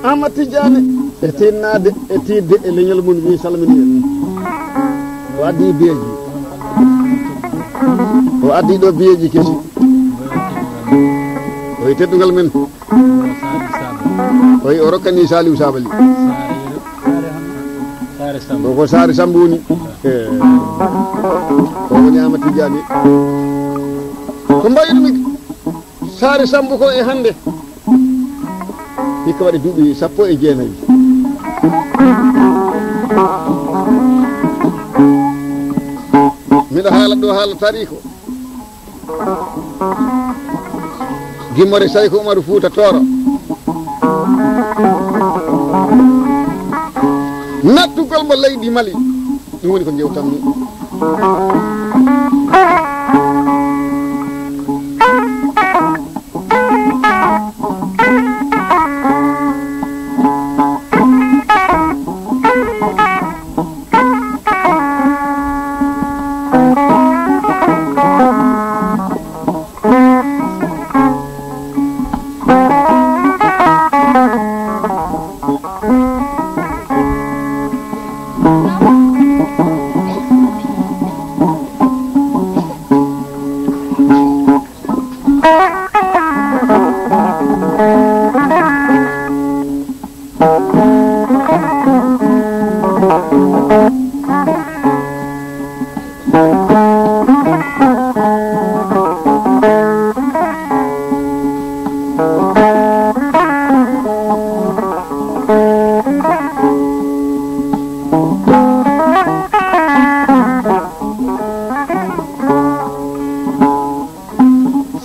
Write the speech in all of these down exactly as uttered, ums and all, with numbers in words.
Ahmad Tidiane e tinnaade e tiidde e leñol mum, wi salmini en. O addi biyeeji. O addi ɗo biyeeji kesi. O e teddungal men. O e o rokkani Saliou Sabali. Saare Samb. Ko, ko Saare Samb woni. Eh. Ko woni Ahmad Tidiane. Ko mbayɗumi Saare Samb ko e hannde. Hikka waɗi duuɓi sappo e jeenayi. Miɗo haala ɗo haala tariiko. Gimmore Sayko Umaru Fuuta Tooro. Nattugol mo leydi Mali. Ɗum woni ko njewtanmi.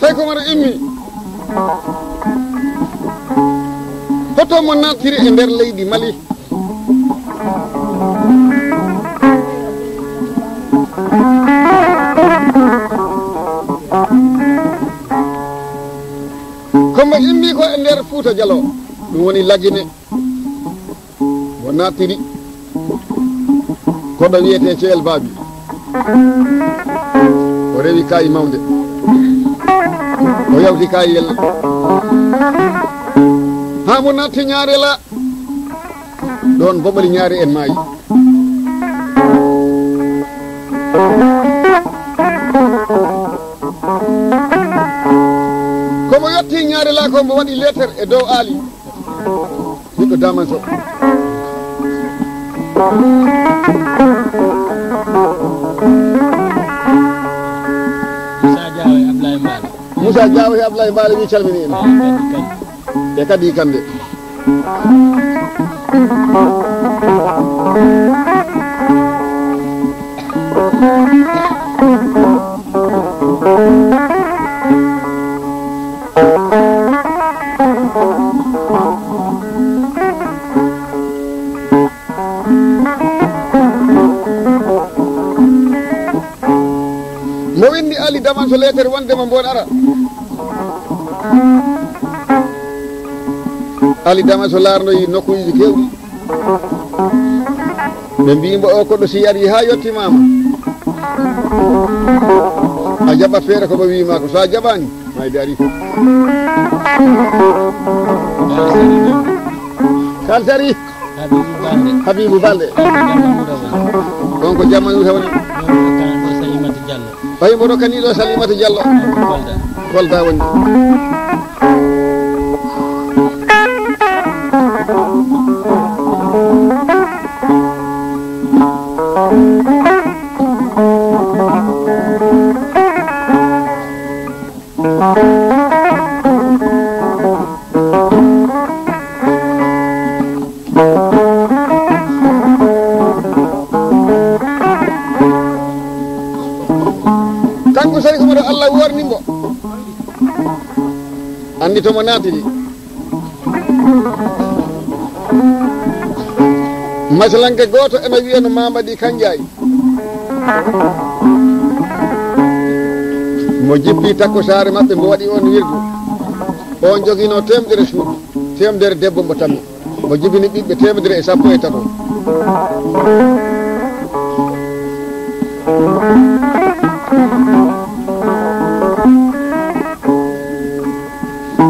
Sey ko wona immi. Hoto mo nattiri e nder leydi Mali. Ko mo immi ko e nder Fuuta Jaloo, ɗum woni Lagine. Mo nattiri ko ɗo wiyetee Ceyel Baabi. O rewi kaayi mawnde. O yawti kaayiyel. Haa mo natti Ñaarela. Ɗoon Boɓoli Ñaari en maayi. Ko mo yotti Ñaarela ko mo waɗi leeter e dow Aali. Ɓiɗɗo Damanso. Moussa Diaw e Ablaye Mbaalo. Moussa Diaw e Ablaye Mbaalo, mi calmini en. E kadi kadi. E kadi kande. Andi Ali Daman so leetere wonde mo mboɗo ara. Ali Daman so laarnoyi nokkuuji keewɗi. Ɓe mbii mbo o koɗo si ari haa yettimaama. A jaɓat feere ko ɓe wii maa ko. So a jaɓaani, mayde ari fof. Kal sari. Habibu Balde. Habibu Balde. On ko jamma Yuusa woni. On ko jamma Yuusa woni. On ko Salimata Diallo. Ɓay mbo rokkani ɗo Salimata Diallo. On ko Kolda. Kolda woni. Kanko Seydi Umaru, Allah worni mbo. Anndi to mo naatiri. Masalanke gooto ena wiyano Mamadi Kanjaayi. Mo jippi takko saare maɓɓe, mbo waɗi on wirdu. On joginoo teemedere suudu, teemedere debbo mbo tammi. Mbo jibini ɓiɓɓe teemedere e sappo e tato.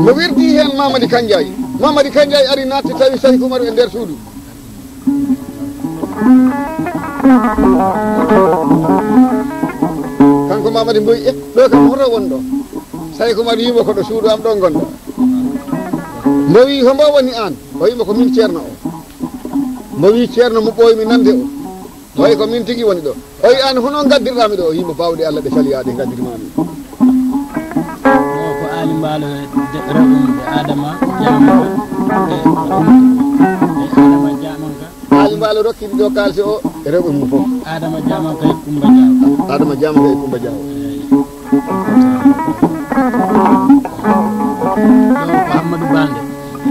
Mbo wirdi heen Mamadi Kanjaayi. Mamadi Kanjaayi ari naatti, tawi Seydi Umaru e nder suudu. Kanko Mamadi mboyi, "Eh, ɗo kam hoto won ɗo?" Seydi Umaru wiimo, "Ko ɗo suudu am ɗo ngonɗo." Mbo wi, "Hombo woni aan?" O wiimo, "Ko min ceerno o." Mbo wi, "Ceerno mo ɓooymi nande o." O wi, "Ko min tigi woni ɗo." O wi, "Aan hono ngaddirɗaa mi ɗo?" O wiimo, "Baawɗe Allah ɗe caliyaa ɗe ngaddirmaa mi." O ko Aali Mbaalo e de-, rewɓe mum ɓe Adama Jaamanka e Kumba. E Adama Jaamanka. Aali Mbaalo rokkini ɗo kaalisi o e rewɓe mum fof. Adama Jaamanka e Kumba Jaaw. Adama Jaamanka e Kumba Jaaw. Eey. Ɗo ko Hammadou Balde.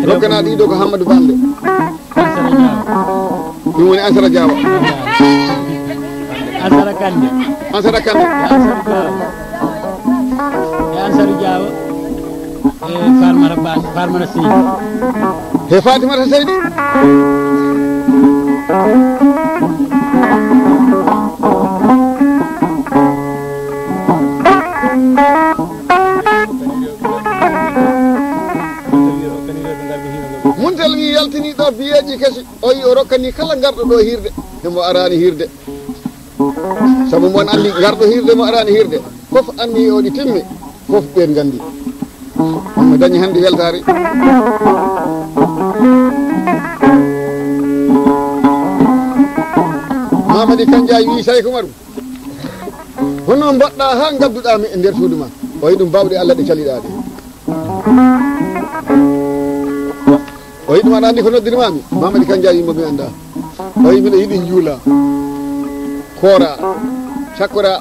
Rokkana ɗiɗo ko Hammadou Balde. Ansara Diaw. Ɗum woni Ansara Diaw. Ansara Kande. Ansara Kande. E Ansara Diaw. E Ansara Diaw. E Farmata Ba, Farmata Seydi. He Fatimata Seydi. Muntel wi yaltini ɗo biyeeji kesi, o yi o rokkani kala ngarɗo ɗo hirde, himo araani hirde. Sabu mon anndi ngarɗo hirde mo araani hirde, fof anndi o ɗi timmi, fof ɓeen nganndi. On no dañi hannde weltaare. Mamadi Kanjaayi wi Sayko Umaru, "Hono mbaɗɗaa haa ngadduɗaa mi e nder suudu ma?" O yi ɗum baawɗe Allah ɗe caliɗaa ɗe. O yi ɗum aɗa anndi ko noddirmaami? Mamadi Kanjaayi mo mi anndaa. O yi miɗo yiɗi njuula, koora, cakkora.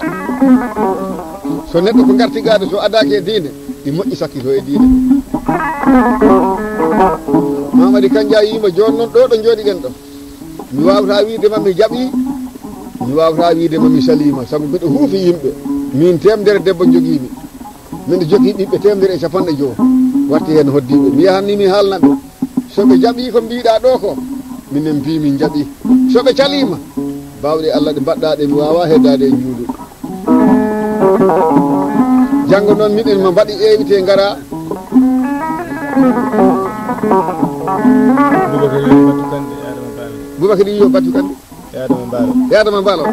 So neɗɗo ko ngarti gaade so adaaki e diine, ɗi moƴƴi sakkito e diine. Mamadi Kanjaayi mo jooni noon ɗo ɗo njooɗiɗen ɗo. Mi waawata wiide ma mi jaɓi, mi waawata wiide ma mi saliima, sabu mbiɗo huufi yimɓe. Min teemedere debbo njogiimi. Min jogii ɓiɓɓe teemedere e capanɗe jowo. Watti heen hoddiiɓe. Mi yahan ni mi haalna ɓe. So ɓe jaɓii ko mbiɗaa ɗo ko, minen mbii min jaɓii. So ɓe caliima, baawɗe Allah ɗe mbaɗɗaa ɗe mi waawaa heddaade e njuulu. Janngo noon miɗen ma mbaɗi eewite ngara. Bubakar yo batu kande, Adama Bala. Bubakar yo batu kande. Yaadama Mbaalo. Yaadama Mbaalo.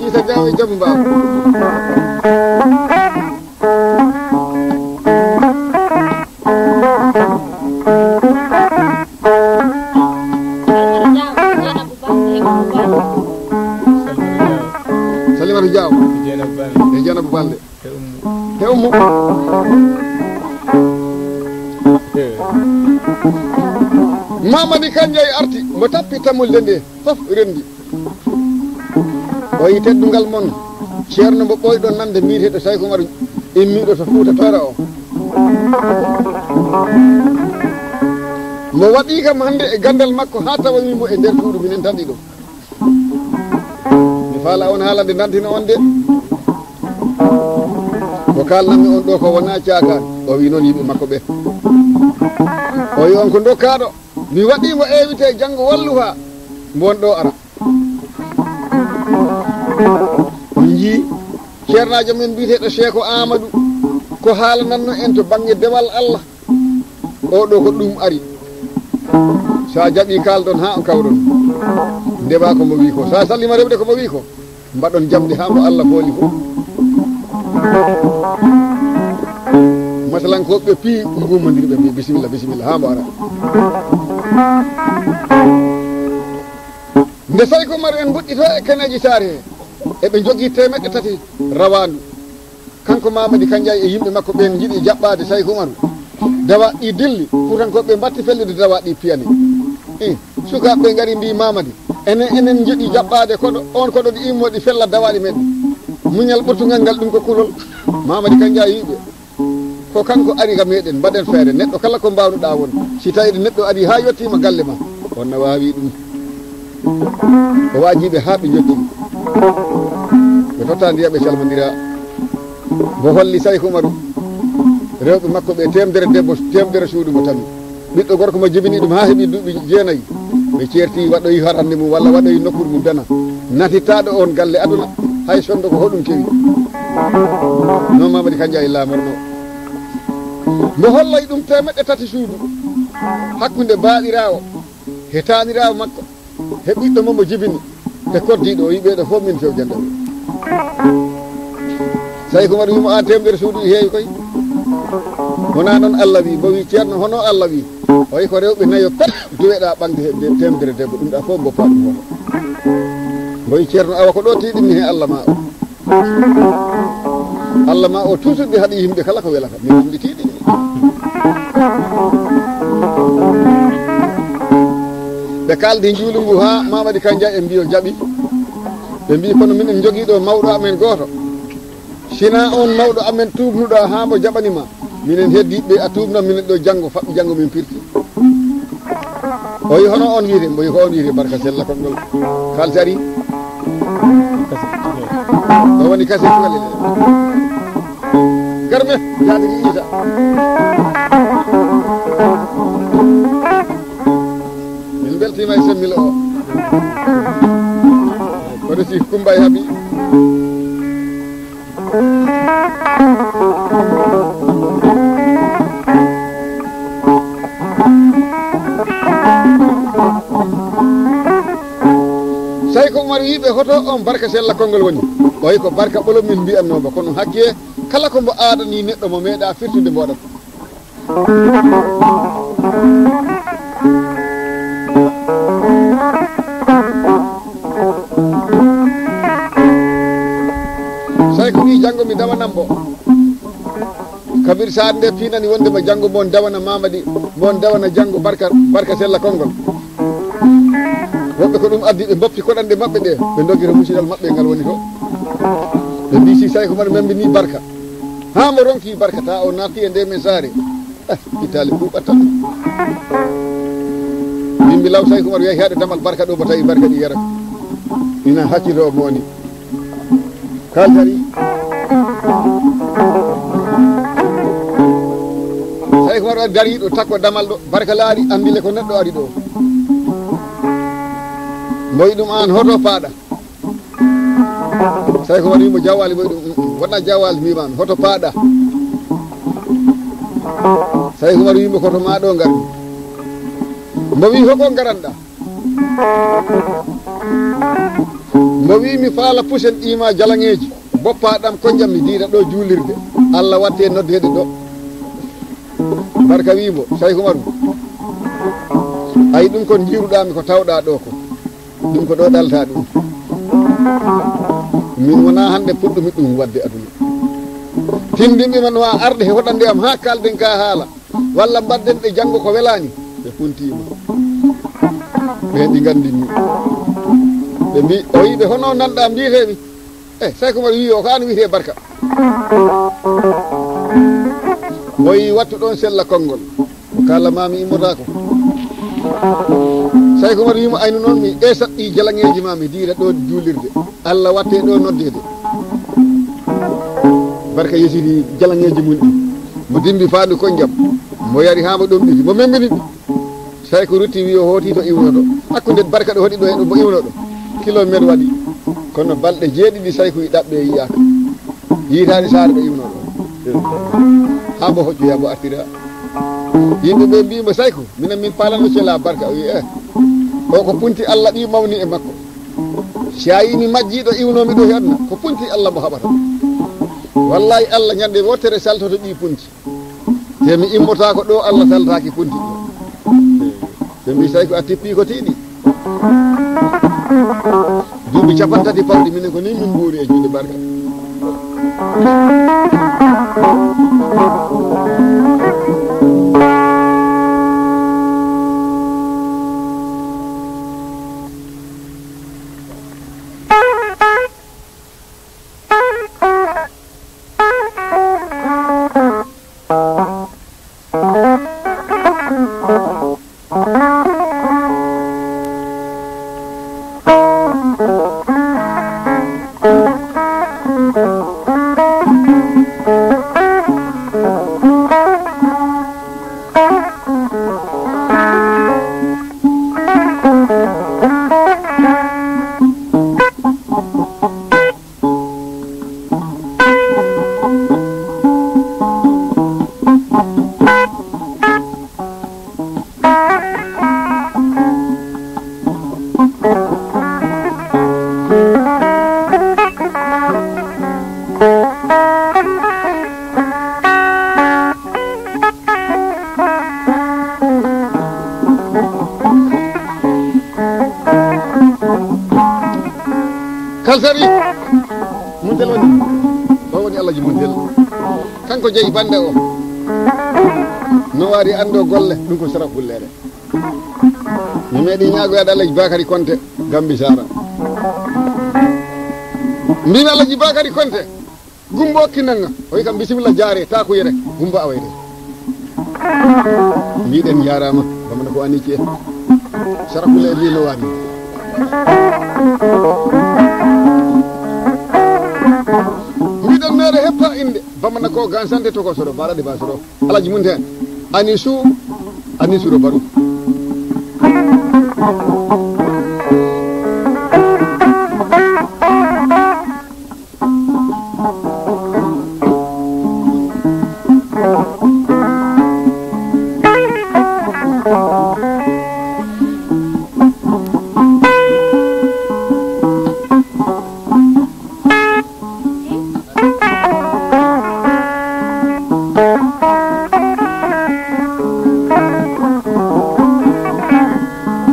Isa Jawo e Jabu Mbaw. Salimata Diaw. E Dieynaba Balde. E Ummu. Mamadi Kanjay arti, mbo tappi tamulde nde, fof rendi. O yi teddungal mon, ceerno mbo ɓooyɗon nande, mbiyeteeɗo Sayku Umaru, immiiɗo to Fuuta Tooro o. Mbo waɗi kam hannde e ganndal makko haa tawami mo e nder suudu, minen tan ɗiɗo. Mi faala on haala nde ndantina on de. Ko kaalnanmi on ɗo ko wonaa caakaan, o wi noon yimɓe makko ɓe. O wi on ko dokkaaɗo. Mi waɗii mo invité janngo wallu haa mbo on ɗo ara. Min njii ceernaajo men mbiyeteeɗo Seeko Aamadu, ko haalanatno en to bannge dewal Allah. O ɗo ko ɗum ari. So a jaɓii, kaaldon haa on kawron. Ndewa ko mbo wi ko. So a sallima rewde ko mbo wi ko, mbaɗon jamɗe haa mbo Allah fooli fof. Masalan, ko ɓe pii ngumondirɓe mbi, "Bisimilla, bisimilla," haa mbo ara. Nde Sayko Umaru en mbuɗɗito e Keneji Saare he, eɓe njogii teemeɗɗe tati rawaandu. Kanko Mamadi Kanjay e yimɓe makko ɓeen njiɗi jaɓɓaade Sayko Umaru. Dawa ɗi dilli, Fuutankooɓe mbatti fellude dawa ɗi piyani. I, sukaaɓe ɓe ngari mbi Mamadi, "Enen, enen njiɗi jaɓɓaade koɗo, on koɗo ɗi immo ɗi fella dawaaɗi meɗen." Muñal ɓurtungal ngal ɗum ko kulol. Mamadi Kanjay wiɓe, "Ko kanko ari ka meɗen, mbaɗen feere. Neɗɗo kala ko mbawnuɗa won. Si tawii neɗɗo ari haa yottiima galle ma, on na waawi ɗum." O waajiɓe haa ɓe njotti. Ɓe totta ndiyam, ɓe calmondira. Mbo holli Sayku Umaru rewɓe makko ɓe teemedere debbo, teemedere suudu mo tammi. Ɓiɗɗo gorko mo jibini ɗum haa heɓi duuɓi jeenayi. Ɓe ceerti, waɗoyi harande mum walla waɗoyi nokkuure mum dana. Natittaaɗo on galle aduna, hay sonndo ko hoɗum kewi. Noon Mamadi Kanjay laamorno. Mbo hollay ɗum teemeɗɗe tati suudu hakkunde baaɗiraawo he taaniraawo makko, he ɓiɗɗo mo mbo jibini, he koddiiɗo, o wi ɓeeɗo fof min fewjande ɓe. Sayku Umaru wi mo, "Aan teemedere suudu ɗi heewi koy." Wonaa noon Allah wi, mbo wi, "Ceerno, hono Allah wi?" O wi, "Ko rewɓe nayo pet duweɗa ɓaŋde he teemedere debbo, ɗum ɗa fof mboppa ɗum hoto." Mbo wi, "Ceerno, awa ko ɗo tiiɗinmi he Allah ma o." Allah ma o toujours ɓe haɗi yimɓe kala ko welata. Min ɗum ɓe tiiɗi. Ɓe kaaldi njuulu ngu haa Mamadi Kanjay en mbiyo jaɓi. Ɓe mbi, "Kono minen njogii ɗo mawɗo amen gooto. Sina on mawɗo amen tuubnuɗo haa mbo jaɓani ma. Minen heddiiɓe a tuubna minen ɗo janngo, faɓɓi janngo min pirti." O wi, "Hono on wiyete?" Mbo wi, "Ko on wiyete Barka Sella Konngol." Kaalsi ari. O woni kase cukalel. Garme, jaatigi Iisa. Min mbeltiima e semmil o. Kono si Kumba e Habi. Sayko Umar wi ɓe, "Hoto on Barka Sella Konngol woni?" O wi, "Ko Barka Ɓolo min mbiyatnoo mbo, kono hakke kala ko mbo aadanii neɗɗo mo meeɗa firtude mbo waɗat." Sayko wi, "Janngo mi dawanan mbo." Kabir Saar nde piinani wonde ma janngo mo on dawana Mamadi, mo on dawana janngo Barka, Barka Sella Konngol. Woɓɓe ko ɗum addi, ɓe mboppi koɗanɗe maɓɓe ɗe, ɓe ndogira musidal maɓɓe ngal woni to. Ɓe mbi, "Si Sayko Umar membi ni Barka." Haa mo ronki Barka, ta o naati e nde men saare. Eh, Itaali ɓuuɓat tan. Min mbi law Sayko Umar wiya, "Haɗe damal Barka ɗo, mbo tawi Barka ɗi yara." Ina hakkiloo mo woni. Kaltari. Sayko Umar ari dariiɗo, takko damal ɗo. Barka laari, anndi le ko neɗɗo ari ɗo. Mboy ɗum aan hoto paaɗa. Sayko Umaru wiimo, "Jawwali ɓoy ɗum, mm, mm, wona jawwali mbimami, hoto paaɗa?" Sayko Umaru wiimo, "Ko to maa ɗo ngarmi." Mbo wi, "Hoko ngaranɗa?" Mbo wi, "Mi faala pusen ɗima jalaŋeeji, boppa ɗam ko jam mi diida ɗo juulirde. Allah watte noddeede ɗo." Barka wi mbo, "Sayko Umaru, ayi ɗum kon jiiruɗami ko tawɗa ɗo ko. Ɗum ko ɗo ɗalta ɗum. Min wona hande puɗɗumi ɗum wadde aduna. Tindinɓe man wa arde he hoɗande am ha kalden ka haala. Walla mbaɗden ɗe janngo ko welaani." Ɓe kuntiima. Ɓeen ɗi nganndinmi. Ɓe mbi, o wiɓe, "Hono nanɗa mbiyeteemi?" E, Sayko Umaru wii, "O ko aan wiyetee Barka." O wii, "Wattu ɗoon sella konngol. Ko kaalamaami immotaako." Sayko Umaru wiimo, "Aynu noon mi ƴeesat ɗi jalaŋeeji ma mi diida ɗo juulirde. Allah watte ɗo noddeede." Barka yesiti jalaŋeeji mum ɗi. Mo dimbi faandu konjam. Mo yari haa mo ɗomɗiti. Mo memmbini ɗi. Sayko rutti wi o hooti to iwnoto. Hakkunde Barka ɗo hoɗi ɗo e ɗo mo iwnoɗo. Kilomeeter waɗi. Kono balɗe jeeɗiɗi Sayko yi ɗaɓɓe yiyaaka. Yiitaani saare ɗo iwnoɗo. Haa mbo hoƴƴoya mbo artira. Yimɓe ɓe mbi mo, "Sayko, minen min paalanno cela Barka." O wi, "Eh, o ko punti Allah ɗi mawni e makko. Si a yi mi majjiiɗo iwnoomi ɗo he aduna, ko punti Allah mo haɓata. Wallahi Allah ñande wootere saltoto ɗi punti. Te mi immotaako ɗo Allah saltaaki punti ɗi." Ɓe mbi, "Sayko a tippi ko tiiɗi." Duuɓi capanɗe tati pawɗi, minen ko ni min mbuuri e juuɗe Barka. Kalsari Muntel woni, o woni Alhaji Muntel. Kanko jeyi bande o. No waari anndo golle, ɗum ko sara fullere. Mi meeɗi ñaagoyaade Alhaji Bakari Konte, Gambi Sara. Mbimi Alhaji Bakari Konte, Gumbo kinanga. O wi kam, "Bisimilla, jaare, ta ko yere. Gumbo awayde." Mbiɗen jaaraama, bamana ko ani ci'e. Sara fullere no waani. Mbiɗen mere heppa innde, bamana ko gansante to ko soro, barade ba soro. Alhaji Muntel, Anisu, Anisu Robaru.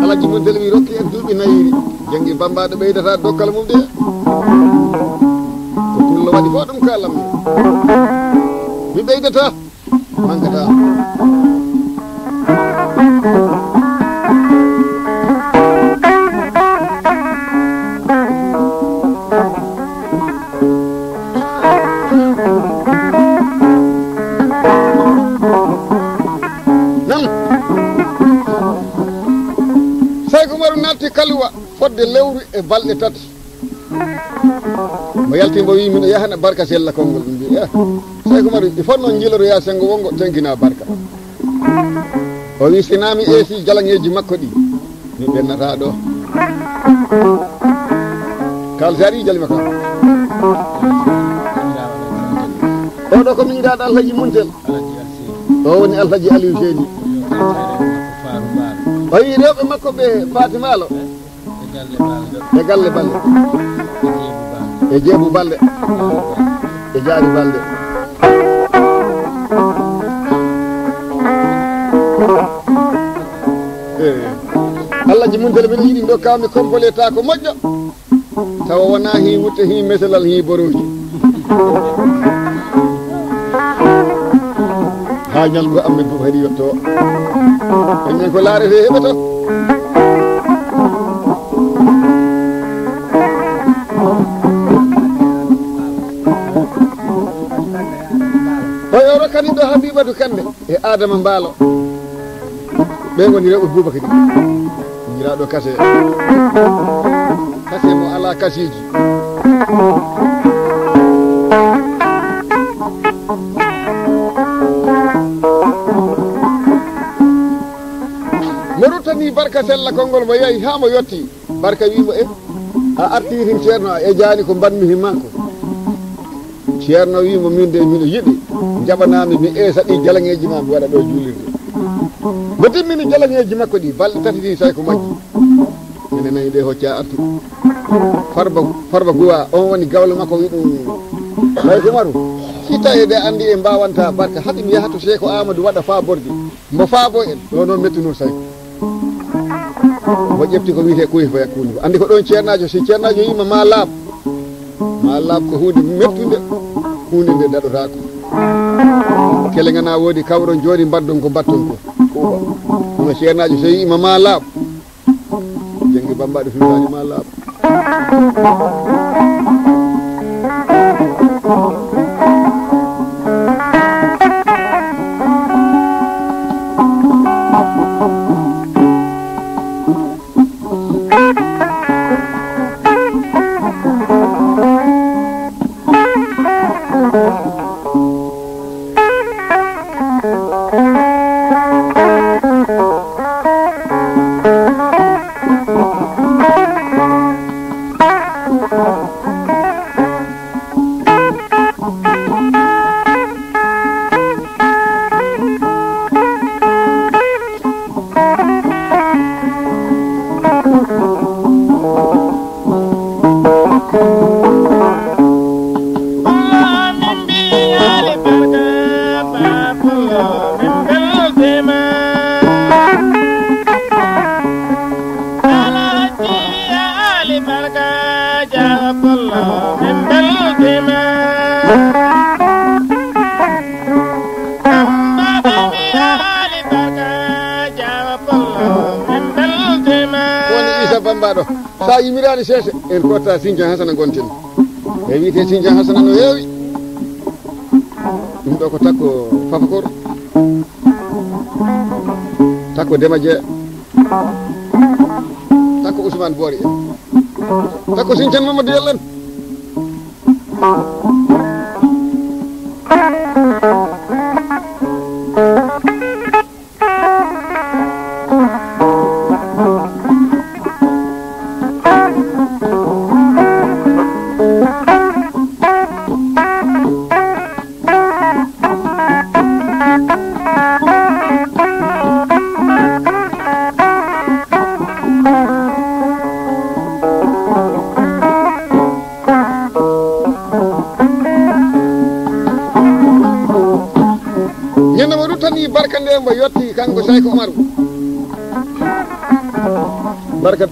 Alhaji Muntel wi, "Rokki en duuɓi nayiri." Janngi bambaɗo ɓeydata dokkal mum de. Ko pullo waɗi fof ɗum kalam mi. Mi ɓeydata. Mangata. Nan. Sayko Umaru natti Kaluwa fodde lewru e balɗe tati. Mo yalti mbo wi, "Miɗo yahana Barka sella konngol." Ɗum mbi, "Eh, Sayko Umaru, il faut noon njiilotoya senngo wonngo tenkina Barka." O wi, "Sinaa mi eesi jalaŋeeji makko ɗi, mi ɓennata ɗo." Kal sari jali maka. Oɗo ko miñiraaɗo Alhaji Muntel. O woni Alhaji Aliou Seyni. O yi rewɓe makko ɓe Faati Mbaalo. E galle Balde. E jeebu Balde. E jaari Balde. Eh. Alhaji Muntel mbiɗo yiɗi dokkami complet ta ko moƴƴo. Tawa wona hi wutte, hi meselal, hi boroji. Ha ñalngu amen fof hari yetto. Oñen ko laarete heɓoto. Hoyo rokkani ɗo Habibatu Kande e Adama Mbaalo. Ɓe woni rewɓe Boubacar. Miñiraaɗo kase. Kase mo alaa kaseeji. Mo ruttani Barka Sella konngol mo yahi haa mo yotti. Barka wii mo, "E, a arti hin Ceerno, a ejaani ko mbanmi hin maa ko." Ceerno wii mo, "Min de miɗo yiɗi njaɓanaami mi eesa ɗi jalaŋeeji ma mi waɗa ɗo juulirde." Mo timmini jalaŋeeji makko ɗi, balɗe tati ɗi tawi ko majji. Ene nayi ɗe hocca artu. Farba, Farba Guwa, on woni gawlo makko wi ɗum. Tawi ko maru. Si tawi eɗe anndi en mbawanta Barka, haɗi mi yaha to Seeko Amadou waɗa faa bordi. Mbo faabo en, ɗo noon mettunoo Sayko. Mbo ƴefti ko wiyetee kuyfa yakkundi ko. Anndi ko ɗoon ceernaajo, si ceernaajo yiima ma laaɓ, ma laaɓ ko huunde mettunde, huunde nde daɗotaako. Kele ngana woodi kawron jooni mbaɗdon ko mbaɗton ko. Kono ceernaajo so yiima ma laaɓ, Jenngi Bammbaaɗo Fintaani ma laaɓ. Woni Isa Bambaɗo. Sa yimiraani seese, en kotta Sinjan Hasana gonten. E wiite Sinjan Hasana no heewi. Ɗum ɗo ko takko Fafakor. Takko Dema Jeya. Takko Ousmane Boori en. Takko Sinjan Mamadou Yallen. Ñande mo ruttani Barka nde mbo yotti kanko Sayko Umaru. Barka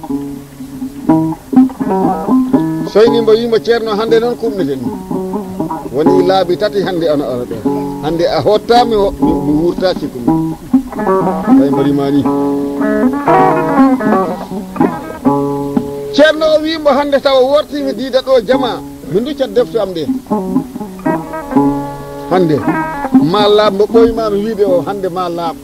soyni mbo, wimo Ceerno, hannde noon kumɗeten. Woni laabi tati hannde ono ono ɗo. Hannde a hotta mi, mi, mi wurta cikkumi. Tawi mbo rimani. Ceerno o wimo hannde tawa worti mi diida ɗo jama. Mi duccat defte am ɗe. Hannde ma laaɓ, mbo ɓooymaami wiide o, hannde ma laaɓ.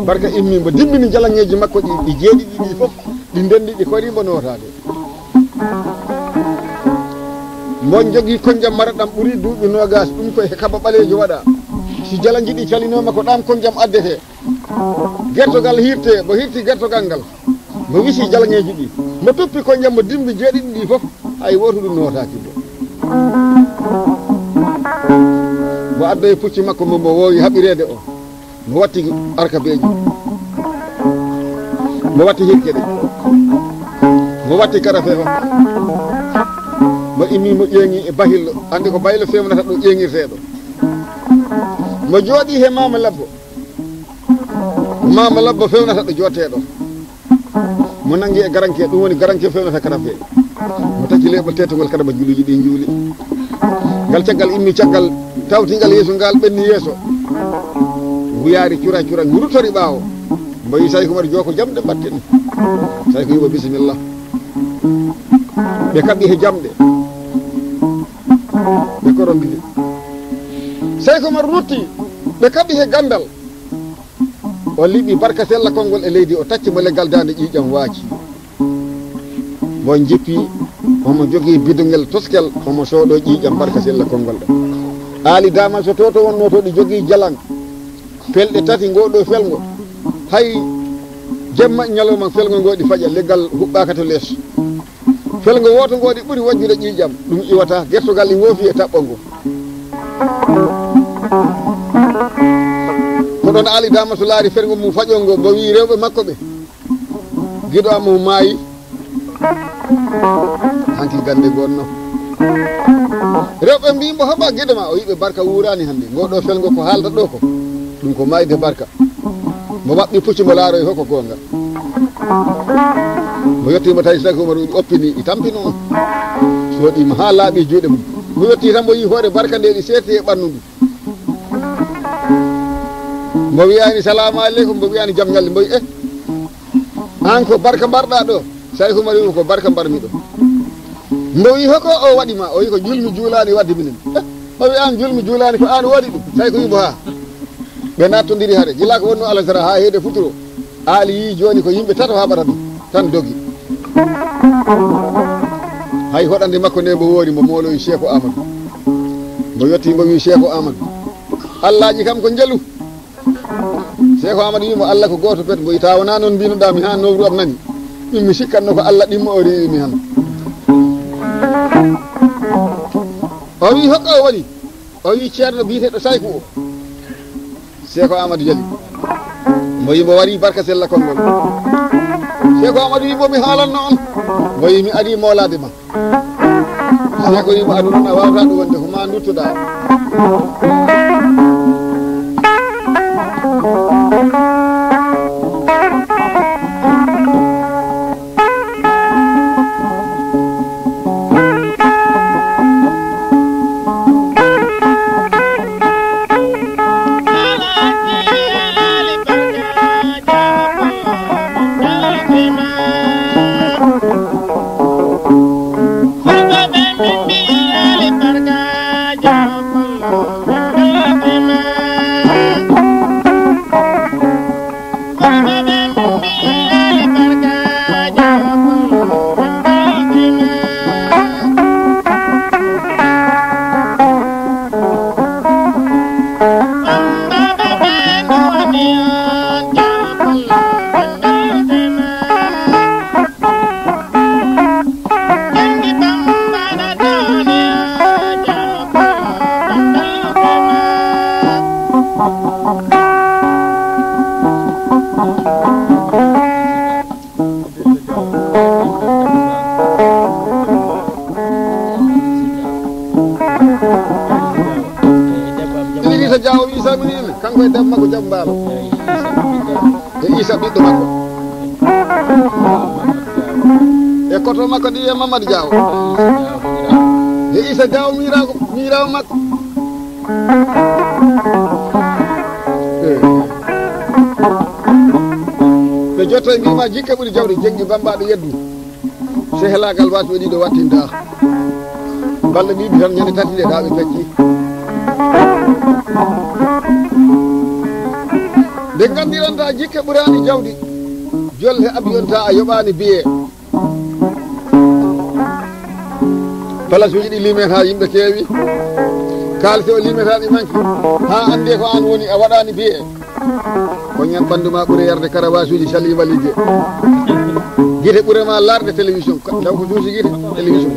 Barka immi mbo dimmini jalaŋeeji makko ɗi, ɗi jeeɗiɗi ɗi fof, ɗi ndenndi, ɗi kori mbo nootaade. Mbo jogii konjam maraɗam ɓuri duuɓi noogas, ɗum ko he kaba ɓaleejo waɗa. Si jalaŋi ɗi calinooma ko ɗam konjam addete. Gertogal hirte, mbo hirti gertogal ngal. Mo wisi jalŋeeji ɗi, mo tuppi koynjam, mo dimbi jeeɗiɗi ɗi fof, hay wooto ɗum nootaaki mo. Mo addoyi pucci makko mo, mo woowi haɓireede o, mo watti arkabeeji, mo watti hirke ɗe, mo watti karafe o, mo immi mo ƴeeŋi e bahillo, anndi ko bahillo fewnata ɗo ƴeeŋirteeɗo. Mo jooɗi he maama labbo, maama labbo fewnata ɗo jooteeɗo. Mo nangi e garanke, ɗum woni garanke fewnata karafe. Mo taki leeɓol teetungol kadi mo juluuji ɗi njuuli. Ngal caggal immi caggal, tawti ngal yeeso ngal ɓenni yeeso. Nguyaari cura cura, ngu ruttori ɓaawo. Mbo yi Sayko Umar jooko jamɗe mbatten. Sayko wi'i mo bisimilla. Ɓe kaɓi he jamɗe. Ɓe korondiri. Sayko Umar rutti, ɓe kaɓi he gandal. O liɓi barka sella konngol e leydi, o tacci mo leggal daande ƴiiƴam waaci. Mo jippi, omo jogii bidongel toskel, omo sooɗo ƴiiƴam barka sella konngol ɗo. Aali Daama so toto wonno to ɗi jogii jalan. Pelɗe tati ngo ɗo felngo. Hay jemma ñalawma felngo ngo ɗi faƴa, leggal huɓɓaaka to les. Felngo wooto ngo ɗi ɓuri wajjude ƴiiƴam, ɗum iwata, gertogal ɗi woofi e taɓɓo ngo. Ko ɗon Aali Daama so laari felngo mum faƴo ngo, mbo wi'i rewɓe makko ɓe, "Giɗo am o maayi, hanki gande gonno." Rewɓe mbi mbo, "Haba giɗo ma?" O wi'i ɓe, "Barka wuurani hannde, ngo ɗo felngo ko haalta ɗo ko, ɗum ko maayde barka." Mo maɓɓi pucci mo laaroy hoko goonga. Mo yettiima tawi Sayko Umaru oppini, i tampini ɗum. Soɗiima haa laaɓi juuɗe mum. Mo yetti tan mo yii hoore barka nde ɗi seerti e ɓanndu ndu. Mo wiyaani, "Salaamu aleykum," mo wiyaani, "Jam ñalli," mo wi'i, "Eh, aan ko barka mbarɗaa ɗo?" Sayko Umaru wi'i, "Ko barka mbarmi ɗo." Mo wi'i, "Hoko o waɗi ma?" O wi'i, "Ko julmi juulaani wadde minen." Eh, mo wi'i, "Aan julmi juulaani, ko aan waɗi ɗum?" Sayko wi'i mo, "Haa." Ɓe naattondiri hare, gila ko wonno alasara haa heede futuro. Aali yii jooni ko yimɓe tato haɓata ɗum, tan dogi. Hay hoɗande makko nde mbo woori, mo mooloyi Seeko Aamadu. Mbo yetti mbo wi'i, "Seeko Aamadu, Allaaji kam ko njelu." Seeko Aamadu wi'i mo, "Allah ko gooto pet," mbo wi'i, "Taa wonaa noon mbinoɗaa mi haa nowru am nani. Min mi sikkatno ko Allah ɗimmo o rewi mi han." O wi'i, "Hokka o woni?" O wi'i, "Ceerno biyeteeɗo Sayku o." Seeko Aamadu jali. Mbo wi'i mbo warii barka sella konngol. Seeko Aamadu wi'i mbo, "Mi haalanno on." Mbo wi'i, "Mi arii moolaade ma." Seeko wi'i mbo, "Aduna noon a waawataa ɗum wonde, ko maa nduttoɗaa." Idrissa Diaw, Issa Mini, kanko e debbo makko Jabu Mbaalo. E Issa ɓiɗɗo makko. E koto makko ɗi e Mamadou Diaw. E Issa Diaw miiraawo, miiraawo makko. Eh. Ɓe jotto e mbiima jikke ɓuri jawdi, jeŋɗi bammbaaɗo yeddu. Sehelaagal waasi waɗi ɗo wattinta. Balɗe ɗiɗi tan, ñande tati nde ɗaa ɓe pecci. Nde nganndiranta jikke ɓuraani jawdi, jolle abiyonta a yoɓaani biye. Palasuuji ɗi limen haa yimɓe keewi. Kaalisi o limeta ɗi manki. Haa annde ko aan woni a waɗaani biye. Ko ñan ɓanndu ma ɓuri yarde karawaasuuji sali waliije. Gite ɓurema larde télévision. Ndaw ko suusi gite télévision.